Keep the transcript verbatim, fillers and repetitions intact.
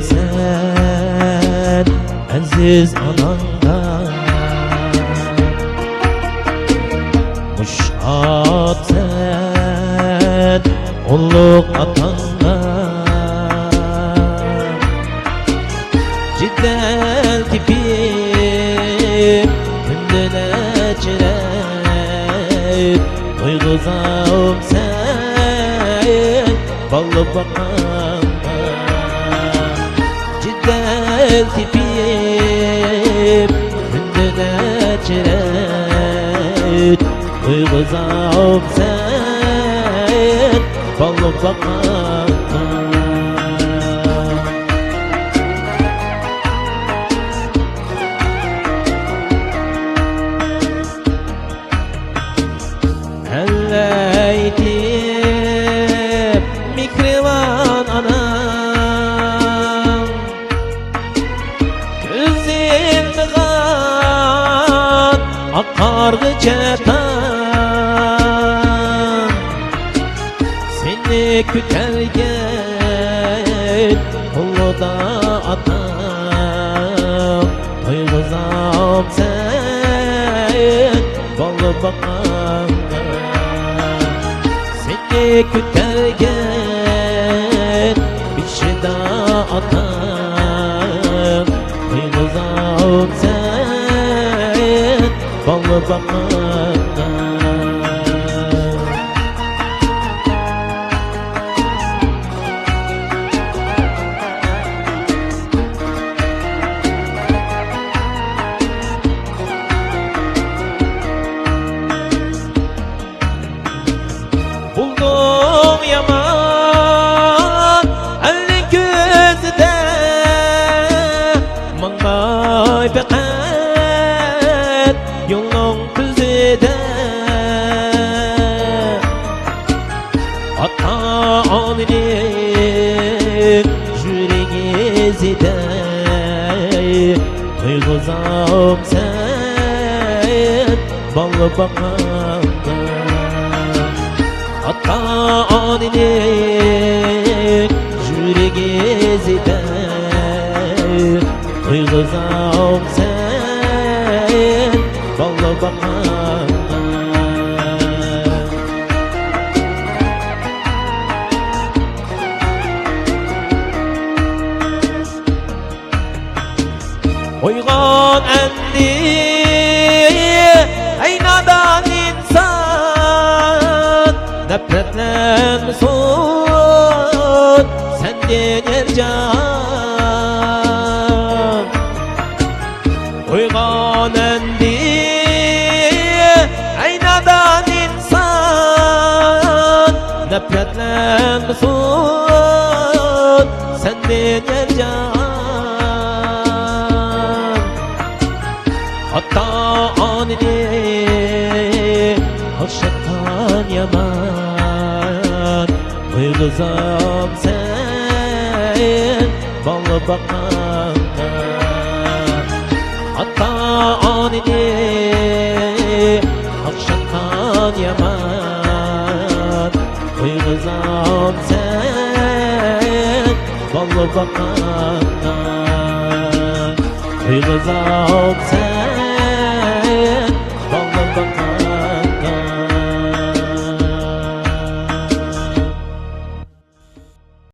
سەن ئەزىز ئاناڭغا، مۇشۇ سەن ئۇلۇغ ئاتاڭغا، جېدەل تېپىپ كۈندە نەچچە رەت تويغۇزامسەن بالا باققانغا. جېدەل تېپىپ كۈندە نەچچە رەت تويغۇزامسەن بالا باققانغا. ئەللەيتىپ مېھرىبان ئانام، كۆز ئىلمىغان ئاق قارغىچە تاڭ، سېنى كۆتەرگەن قولىدا ئاتاڭ، تويغۇزامسەن بالا باققانغا. سېنى كۆتەرگەن بېشىدا ئاتاڭ، تويغۇزامسەن بالا باققانغا. بولدۇڭ يامان ئەلنىڭ كۆزىدە، ماڭماي پەقەت يولنىڭ تۈزىدە. ئاتا-ئانىنىڭ يۈرىكى ئىزىدە، تويغۇزامسەن بالا باققانغا. ئاتا-ئانىنىڭ يۈرىكى ئىزىدە، تويغۇزامسەن بالا باققانغا. ئويغان ئەمدى، ئەي نادان ئىنسان، نەپرەتلەنمىسۇن سەندىن يەر جان. ئويغان ئەمدى، ئەي نادان ئىنسان، نەپرەتلەنمىسۇن سەندىن يەر جان. ئاتا-ئانىنى قارشاتقان يامان، تويغۇزامسەن بالا باققانغا. ئاتا-ئانىنى قارشاتقان يامان، تويغۇزامسەن بالا باققانغا. تويغۇزامسەن